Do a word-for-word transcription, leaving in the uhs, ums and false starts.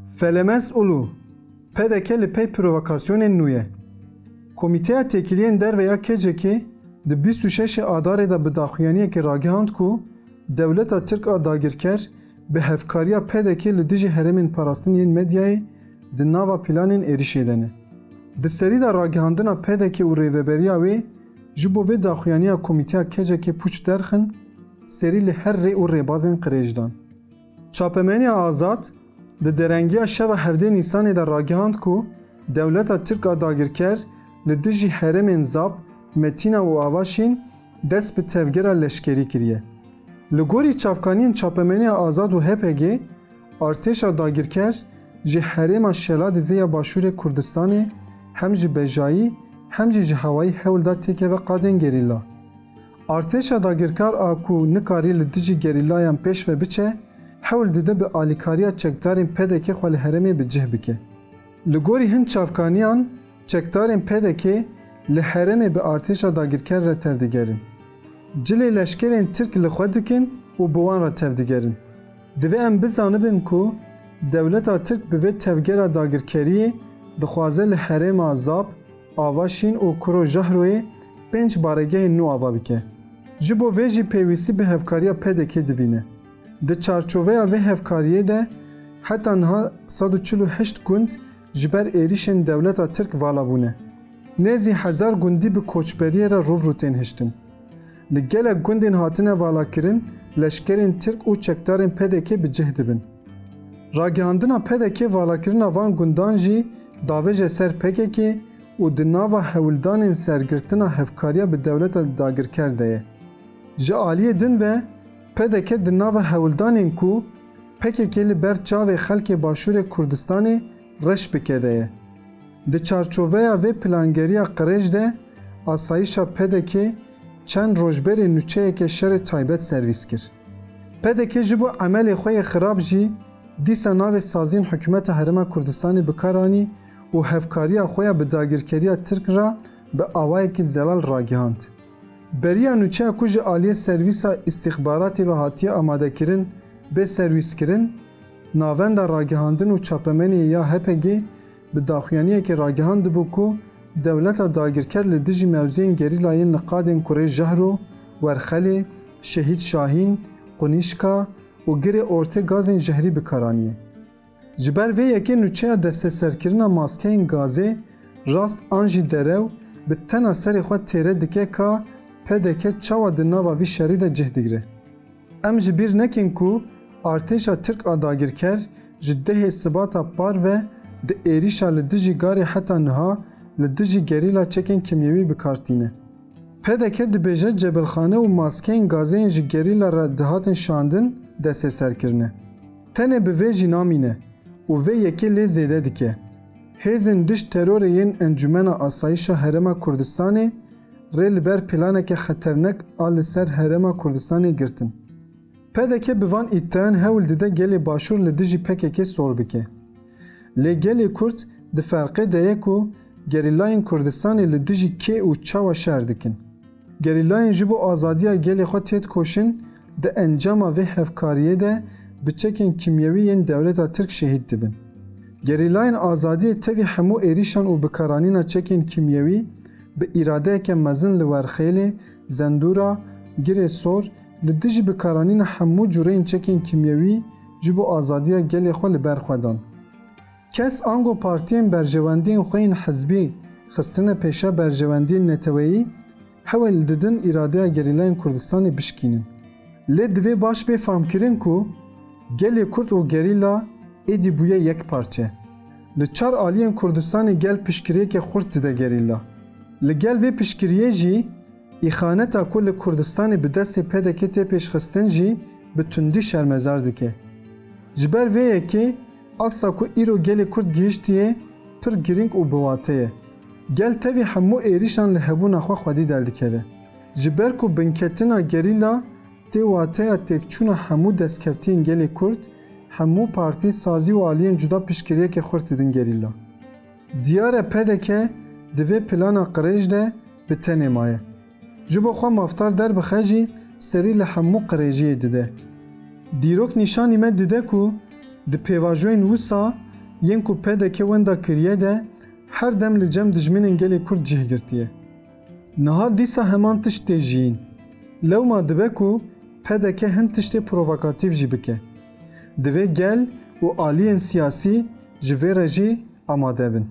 Felemez Ulu, P D K li pey provokasyonên nû ye. Komîteya Têkiliyên Derve ya K C K'ê di bîst û şeşê Adarê de bi daxuyaniyekê ragihand ku dewleta Tirk a dagirker bi hevkariya P D K li dijî herêmên parastin yên medyayê di nava planên êrişê de ne. Di serî de ragihandina P D K û rêveberiya wê ji bo vê daxuyaniya Komîteya K C K'ê pûç derxin, serî li her rê û rêbazên qirêj dan. Çapemeniya Azad, di derengiya şeva hevdê Nîsanê de ragihand ku dewleta Tirk a dagirker li dijî herêmên Zap, Metîna û Avaşîn dest bi tevgera leşkerî kiriye. Li gorî çavkaniyên Çapemeniya Azad û H P G, artêşa dagirker ji herêma Şeladizê ya Başûrê Kurdistanê hem ji bejayî hem jî ji hewayî hewl da têkeve qadên gerîla. Artêşa dagirkar a ku nikarî li dijî gerîlayan pêş ve biçe, hewl dide bi alîkariya çekdarên P D K xwe li herêmê bi cih bike. Li gorî hin çavkaniyan, çekdarên P D K li herêmê bi artêşa dagirker re tevdigerin. Cilê leşkerên Tirk li xwe dikin û bi wan re tevdigerin. Divê em bizanibin ku dewleta Tirk bi vê tevgera dagirkeriyê dixwaze li herêma Zap, Avaşîn û Kuro Jahroyê pênc baregehên nû ava bike. Ji bo vê jî pêwîstî bi hevkariya P D K dibîne. Di çarçoveya vê hevkariyê de heta niha sed û çil û heşt gund ji ber êrîşên dewleta Tirk vala bûne. Nêzî hezar gundî bi koçberiyê re rû bi rû tên hiştin. Li gelek gundên hatine valakirin, leşkerên Tirk û çekdarên P D K bi cih dibin. Ragihandina P D K valakirina van gundan jî davêje ser P K K û di nava hewldanên sergirtina hevkariya bi dewleta dagirker de ye. Ji aliyê din ve P D K di nava hewldanên ku P K K li ber çavê xelkê Başûrê Kurdistanê reş bike de ye. Di çarçoveya vê plangeriya qirêj de asayîşa P D K çend roj berê nûçeyeke şerê taybet servîs kir. P D K ji bo emelê xwe yê xirab jî dîsa navê saziyên hikûmeta Herêma Kurdistanê bi kar anî û hevkariya xwe ya bi dagirkeriya Tirk re bi awayekî zelal ragihand. Beriya nûçeya ku ji aliyê Servîsa Îstîxbaratê ve hatiye amadekirin, bê serwîskirin, Navenda Ragihandin û Çapemeniyê ya H P G bi daxuyaniyekê ragihandibû ku dewleta dagirker li dijî mewzeyên gerîla yên li qadên kurê Jehro, Werxelê, Şehîd Şahîn, Qunîşka û Girê Ortê gazên jehrî bi kar aniye. Ji ber vê yekê nûçeya desteserkirina maskeyên gazê rast an jî derew bi tena serê xwe têre dike ka P D K çawa di nava vî şerî de cih digire. Em ji bîr nekin ku artêşa Tirk a dagirker ji dehê Sibata par ve di êrîşa li dijî Garê heta niha li dijî gerîla çekên kîmyewî bi kar tîne. P D K dibêje cebilxane û maskeyên gazê yên ji gerîla re dihatin şandin destê ser kirine. Tenê bi vê jî namîne û vê yekê lê zêde dike. Hêzên dij terorê yên Encûmena Asayîşa Herêma Kurdistanê rê li ber planeke xeternek a li ser Herêma Kurdistanê girtin. P D K bi van îddiayan hewl dide gelê Başûr li dijî P K K sor bike. Lê gelê Kurd di ferqê de ye ku gerîlayên Kurdistanê li dijî kê û çawa şer dikin. Gerîlayên ji bo azadiya gelê xwe têdikoşin, di encama vê hevkariyê de bi çekên kîmyewî yên dewleta Tirk şehîd dibin. Gerîlayên azadiyê tevî hemû êrîşan û bikaranîna çekên kîmyewî bi îradeyeke mezin li Werxêlê, Zendûra, Girê Sor, li dijî bikaranîna hemû cûreyên çekên kîmyewî ji bo azadiya gelê xwe li ber xwe dan. Kes ango partiyên berjewendiyên xwe yên hizbî xistine pêşa berjewendiyên neteweyî, hewl didin îradeya gerîlayên Kurdistanê bişkînin. Lê divê baş bê famkirin ku gelê Kurd û gerîla êdî bûye yek parçe. Li çar aliyên Kurdistanê gel piştgiriyeke xurt dide gerîla. Li gel vê piştgiriyê jî îxaneta ku li Kurdistanê bi destê P D K tê pêşxistin jî bi tundî şermezar dike. Ji ber vê yekê asta ku îro gelê Kurd gihiştiye pir girîng û biwate ye. Gel tevî hemû êrîşan li hebûna xwe xwedî derdikeve. Ji ber ku binketina gerîla tê wateya têkçûna hemû destkeftiyên gelê Kurd, hemû partî, sazî û aliyên cuda piştgiriyeke xurt didin gerîla. Diyar e P D K di vê plana qirêj de bi tenê maye. Ji bo xwe mafdar derbixe jî serî li hemû qirêjiyê dide. Dîrok nîşanî me dide ku Di pêvajoyên wisa yên ku P D K wenda kiriye de her dem li cem dijminên gelê Kurd cih girtiye. Niha dîsa heman tişt tê jiyîn. Lewma dibe ku P D K hin tiştê provokatîf jî bike. Divê gel û aliyên siyasî ji vê re jî amade bin.